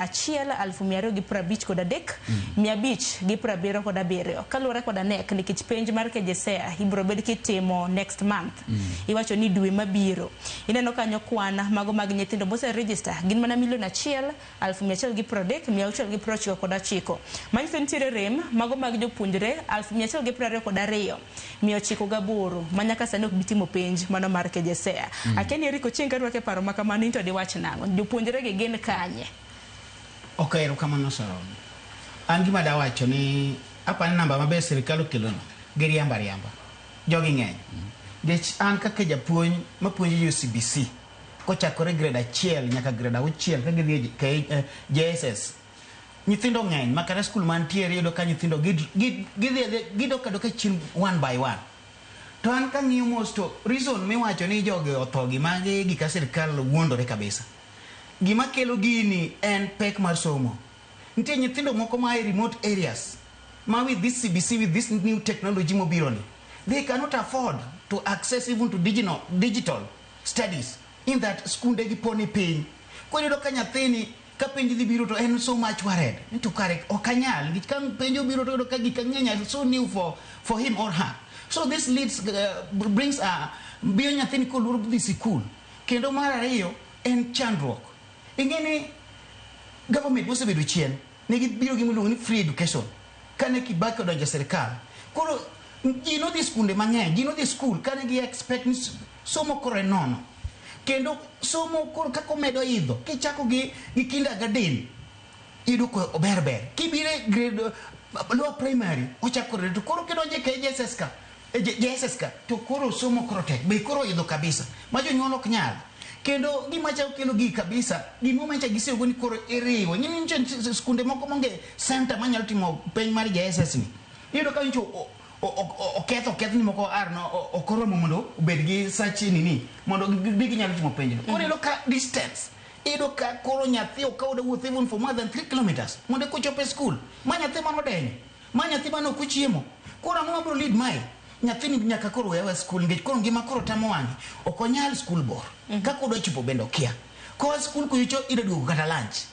Achiel aluf mia ariyo gi piero abich kod adek, mia abich gi piero abiriyo kod abiriyo. Kaluwore koda KNEC, nikech penj mar KJSEA ibiro bed kitimo next month. Iwacho ni dwe mabiro. Ineno kanyo kwan mago mag nyithindo mose register gin mana milion achiel aluf mia achiel gi piero adek, mia auchiel gi piero ochiko kod ochiko. Manyiso ni nitiere rem mago mag jopuonjre aluf mia achiel gi piero ariyo kod ariyo, mia ochiko gaboro ma nyaka sani ok bi timo penj mano mar KJSEA. Akia ni Eric Ochieng' ka rwako e paro ma kamano in to diwach nang'o? Jopuonjre gi gin kanye? Ok, erokamano Sharon. An gima dawacho ni apani namba maber sirikal okelono giriambo ariamba. Jogi ng'eny. Nikech an kaka japuonj mapuonjo jo CBC kochakore grade achiel nyaka grade auchiel ka gidhi e JSS nyithindo ng'eny ma kata skul mantiere iyudo ka nyithindo gidhi adhiya gidok adoka chien one by one. To an kang'iyo mos to reason miwacho ni jogi otho gi magi gika sirikal wuondore kabisa. Gima kelo gini en pek mar somo. Nitie nyithindo moko ma e remote areas ma with this CBC, with this new technology mobiro ni, they cannot afford to access even to digital studies in that skunde gi poni piny. Koro iyudo ka nyathini ka penj dhi biro to en so much worried ni to kare ok anyal nikech ka penj obiro to iyudo ka gik ng'eny are so new for him or her. So this leads brings biyo nyathini koluoro dhi sikul. Kendo mar ariyo en chandruok. Ing'e ni government mosebedo chien ne gibiro gi miluongo ni free education kane Kibaki odonjo e sirikal. Koro ji nodhi skunde mang'eny, ji nodhi skul kane gi expect ni somo koro en nono. Kendo somo koro kaka omedo idho kichako gi kindergarten iyudo ka ober ber. Kibiro e grade lower primary ochako to koro kidonjo e KJSS ka e JSS ka to koro somo koro tek be koro idho kabisa ma jonyuol ok nyal. Kendo gima chako kelo gigi kabisa gimomiyo nyicha gisego ni koro iriwo ing'e ni nitie skunde moko monge center manyalo timo penj mar JSS ni iyudo ka nyicha oketh oketh ni moko ar no ok oromo mondo obed gi such nini mondo gibi ginyalo timo penjno. Koro iyudo ka distance iyudo ka koro nyathi ok oda wuotho even for more than 3 kilometers mondo eka ochop e skul. Ma nyathi mano odenyo, ma nyathi mane ok ochiemo. Koro ang'o mabiro lead mae? Nyathini nyaka koro we aweya skul nikech koro ngima koro tamo wang'e. Ok onyal skul bor. Kaka odwa chopo bende okia. Koa skul kuchocho idwa duogo kata lunch.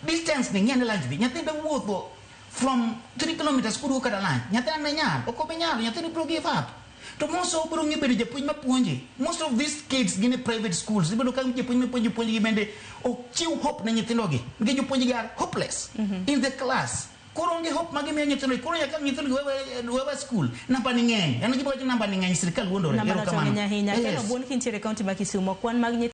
Distance ni ng'e ni lunch dhi. Nyathi dwa wuotho from 3 kilometers koduogo kata lunch. Nyathi ne nyal. Ok obi nyalo. Nyathini biro give up. To most obiro ng'e bedo japuonj mapuonje. Most of these kids gin e private schools. Ibedo ka japuonj mapuonjo puonjgi bende ok chiw hope ne nyithindo gi. Nikech jopuonj gi are hopeless in the class. Koro onge hope ma gimiyo nyithindo gi. Koro nyaka nyithindo gi wewe school. Namba ni ng'eny. En gima wacho namba ni ng'eny sirikal wuondore. Namba no to Erokamano. ng'eny ahinya. Ken Yes. Obuon kintiere e kaunti ma Kisumo, kwan mag nyithindo